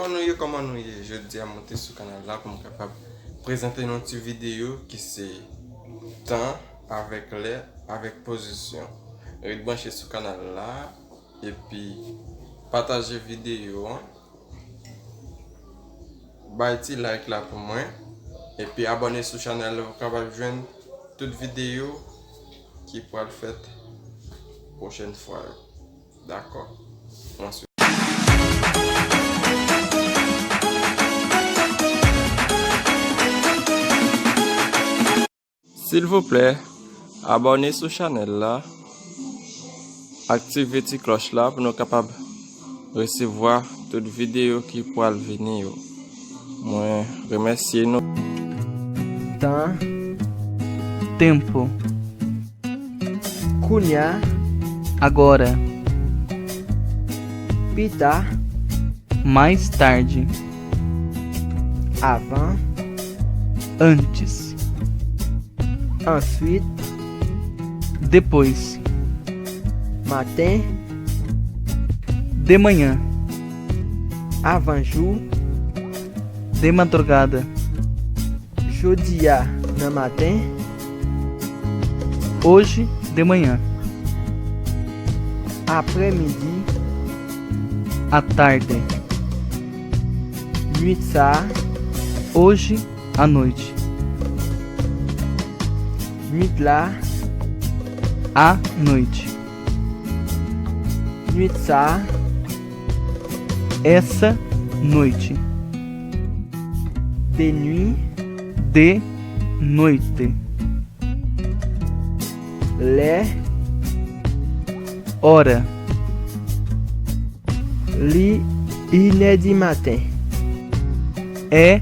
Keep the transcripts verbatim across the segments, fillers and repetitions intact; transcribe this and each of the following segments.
Kòman nou ye, kòman nou ye? Jodi a, m monte sou kanal la pou m kapab prezante nou ti videyo ki se tan avèk lè avèk pozisyon. Ret branche sou kanal la, epi pataje videyo an. Bay ti like la pou mwen, epi abòne sou chanèl la pou w kapab jwenn tout videyo ki pral fèt pwochèn fwa yo. Dakò. Mwen sou Silvouplè, abòne sou chanèl la, aktive ti klòch la pou nou kapab resevwa tout videyo ki pral vini yo. Mwen remèsye nou. Tan. Tempo. Kounye a. Agora. Pita. Mais tarde. Avan. Antes. Answit. Depois. Maten. De manhã. Avan jou. De madrugada. Jodi a nan maten. Hoje de manhã. Aprèmidi. À tarde. Nwit sa a. Hoje à noite. Nwit la. À noite. Nwit sa a. Essa noite. De nwi. De noite. Lè. Hora. Li inè di maten. É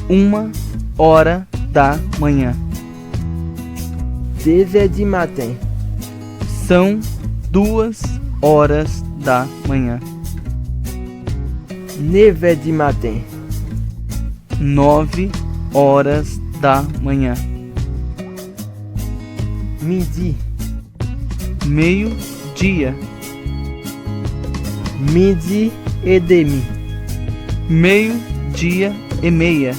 uma hora da manhã. Dezè di maten. São duas horas da manhã. Nevè di maten. Nove horas da manhã. Midi. Meio-dia. Midi e demi. Meio-dia e meia.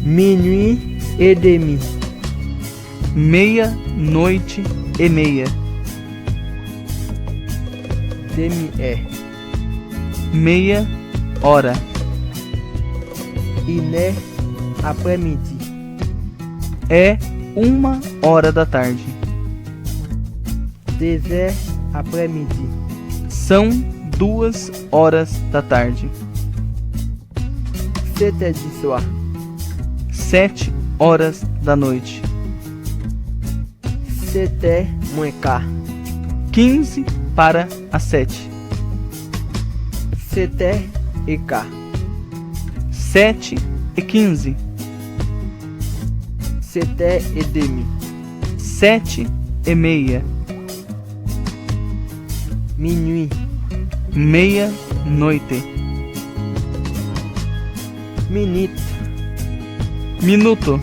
Minui e demi. Meia-noite e meia. Demi è. Meia hora. Inè aprèmidi. É uma hora da tarde. Dezè aprèmidi. São duas horas da tarde. Setè di swa. Sete horas da noite. Setè mwen ka. Quinze para as sete. Setè e ka. Sete e quinze. Setè e demi. Sete e meia. Minui. Meia-noite. Minit. Minuto.